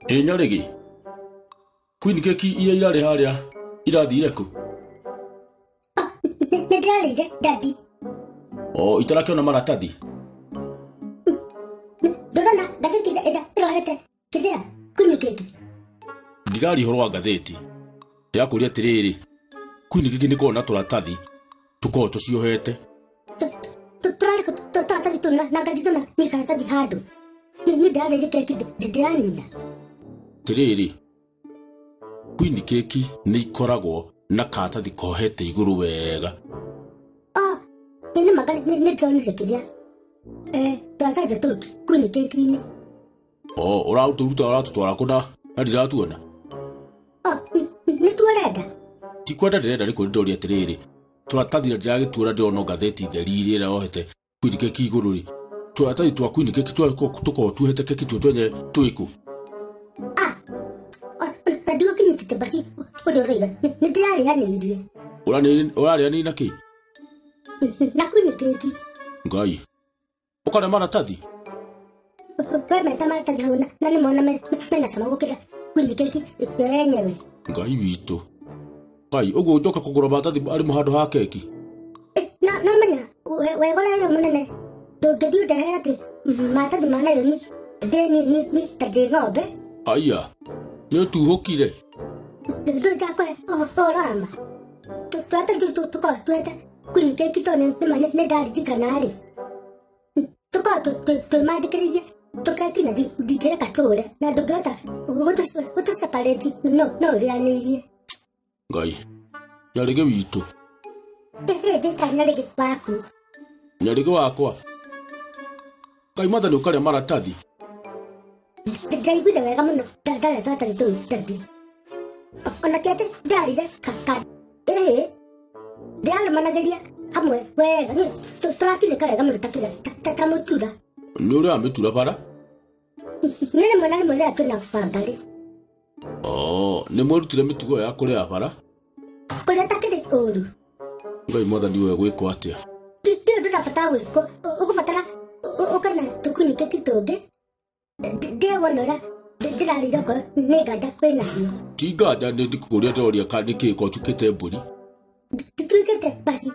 Ĩ Nyarĩgĩ, queen cake iria irarĩ harĩa irathire kũ? Nĩ ndĩrarĩire daddy. O itarakĩona maratathi. Ndũrona ngathĩti ĩrĩa ĩrohete kĩrĩa queen cake. Ndiraria ũhoro wa ngathĩti. Ndĩrakũria atĩrĩrĩ, queen cake nĩ koragwo na tũratathi tũkoragwo tũciohete. Tũrarĩ tũratathi tũna na ngathi tũna nĩ karatathi handũ. Niĩ ndĩrarĩire keki ndĩranina. Atĩrĩrĩ, queen cake nĩ ikoragwo na karatathi kohete igũrũ wega. Nĩ manga nĩ ndĩronire kĩrĩa. Tũratathi tũu queen cake-inĩ. O ũratũruta ũratũtwara kũ na ndiratuona? Nĩ tuo ũrenda? Ti kwenda ndĩrenda nĩ kũria ndĩroria atĩrĩrĩ, tũratathi na ndĩragĩtuona ndĩrona ngathĩti theri iria ĩrohete queen cake igũrũ rĩ, tũratathi twa queen cake tũkoragwo tuohete keki tuo twenyewe twĩkũ? Na ndigũkinyĩte baci ũrĩa ũroiga nĩ ndĩrarĩanĩirie. Ũrarĩanĩirie na kĩ? Na queen cake. Ngai. Ũkarĩa maratathi? We meta maratathi hau na nĩ mona mena cama gũkĩra queen cake ĩyo yenyewe. Ngai witũ. Ngai, ũguo njoka kũgũra maratathi arĩ handũ ha keki? No menya wega ũrĩa mũnene ndũngĩthiĩ ũndehere atĩ maratathi ma naironi ndĩ ni ta ndĩ ng'ombe. Aya, nĩ ũtuhũkire. Ndũĩ ndakũhe ũhoro wa ma. Tũratathi tũu tũkoragwo tuohete queen cake tondũ nĩ ma nĩ ndaririkana rĩ. Tũkoragwo twĩmandĩkĩrĩirie tũkeki na ndingĩreka tũũre na ndũngĩhota gũtũ separate no ũrĩanĩirie. Ngai, Nyarĩgĩ witũ. Ĩ njĩta Nyarĩgĩ waku. Nyarĩgĩ wakwa. Ngai mwathani ũkarĩa maratathi. Ndaiguire wega mũno ndarĩa tũratathi tũu daddy. Ona ti atĩ ndarĩire ka ĩĩ ndĩrarũmanagĩria hamwe wega nĩ tũratinĩka wega mũno ta kĩrĩa ta mũtura. Nĩ ũrĩaga mĩtura bara? Nĩ rĩmwe na rĩmwe rĩrĩa twĩna Wangarĩ. Nĩ mwerutire mĩtugo ya kũrĩa bara? Kũrĩa takĩrĩ ũru. Ngai mwathani we gwĩkwo atĩa? Ti ũndũ ũrabatara gwĩkwo, ũgũbatara ũke na tũqueen cake tũngĩ. Ndĩe wona ũrĩa ndĩrarĩire okorwo nĩ nganja wĩnacio. Ti nganja nĩ ndikũria ndĩroria kana nĩkĩĩ ko ũtuĩkĩte mbũri. Ndituĩkĩte basi